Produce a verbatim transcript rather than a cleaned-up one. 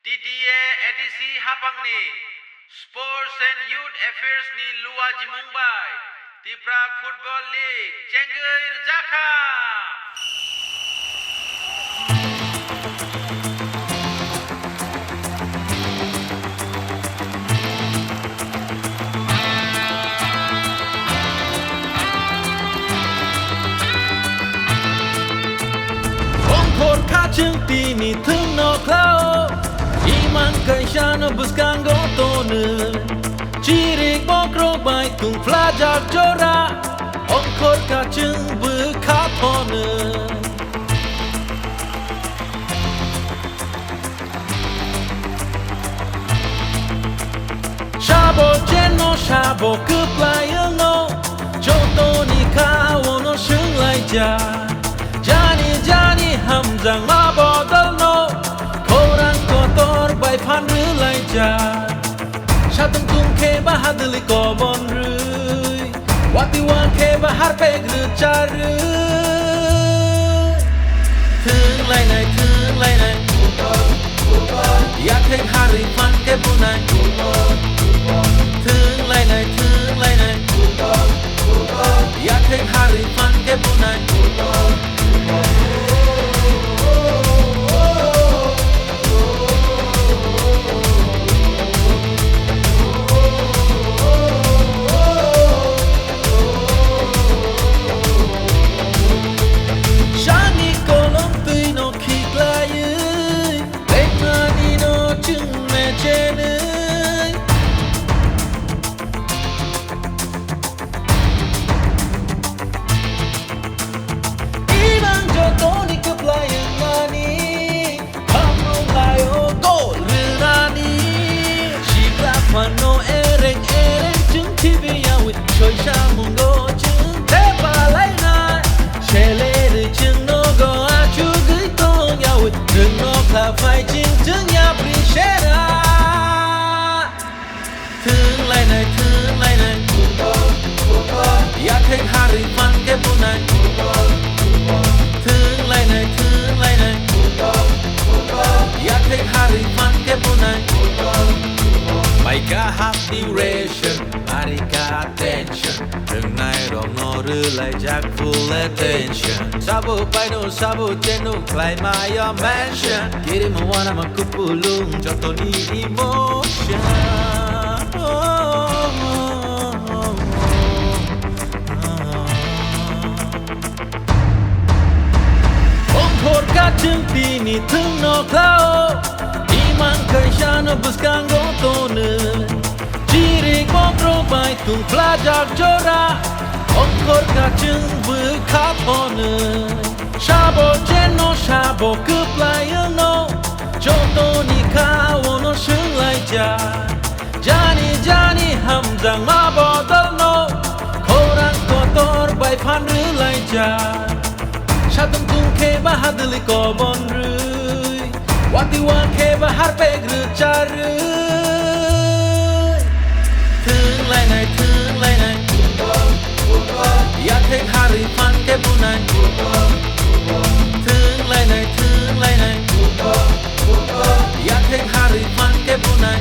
T T A A D C haphangni Sports and Youth Affairs ni luajimung bai Tipra Football League chengwi rwjakha. Ongkhor kha chwng tini thwngno khlao, imang kaisano bwskango tonwi. Chirik bokrok bai tungphlajak jora, ongkhor kha chwng bwkha thonwi. Sabo cheno sabo kwplai wngno, jotoni kha ono swnglaijak. Jani jani hamjakma bodolno, khorang kotor bai phan rwlaijak. Satung tung khe ba hadwlwi kobon rwi, watwi wang khe ba harpek rwcharwi. Thwng lainai, thwng lainai, yathek harwi phan khe bunai. Thwng lainai, thwng lainai, yathek harwi phan khe bunai. Sani kolom twi no khiklaiwi, lekmani no chwng mechenwi. Ibang jotoni kwplai wngmani, hamrung laio gol rwnani. Sikla phano ereng ereng chwng khibiyawi, soisa mungo chwng thepalainai. Selerwi chwng nogo achugwi tongyawi, nwng nokha phai chwng chwng yapri sera. Thwng lainai, thwng lainai, yathek harwi phan khe bunai. Thwng lainai, thwng lainai, yathek harwi phan khe bunai. Maika hap duration, arika tension. Thwngnai rokno rwlaijak full attention. Sabo paino, sabo cheno, khlai mayo mention. Kirima wanama kupulung, jotoni emotion. Ongkhor kha chwng tini thwngno khlao, imang kaisano bwskango tonwi. Chirik bokrok bai tungphlajak jora, ongkhor kha chwng bwkha thonwi. Sabo cheno sabo kwplai wngno, jotoni kha ono swnglaijak. Jani jani hamjakma bodolno, khorang kotor bai phan rwlaijak. Satung tung khe ba hadwlwi kobon rwi, watwi wang khe ba harpek rwcharwi. Thwng lainai, thwng lainai, yathek harwi phan khe bunai. Thwng lainai, thwng lainai, yathek harwi phan khe bunai.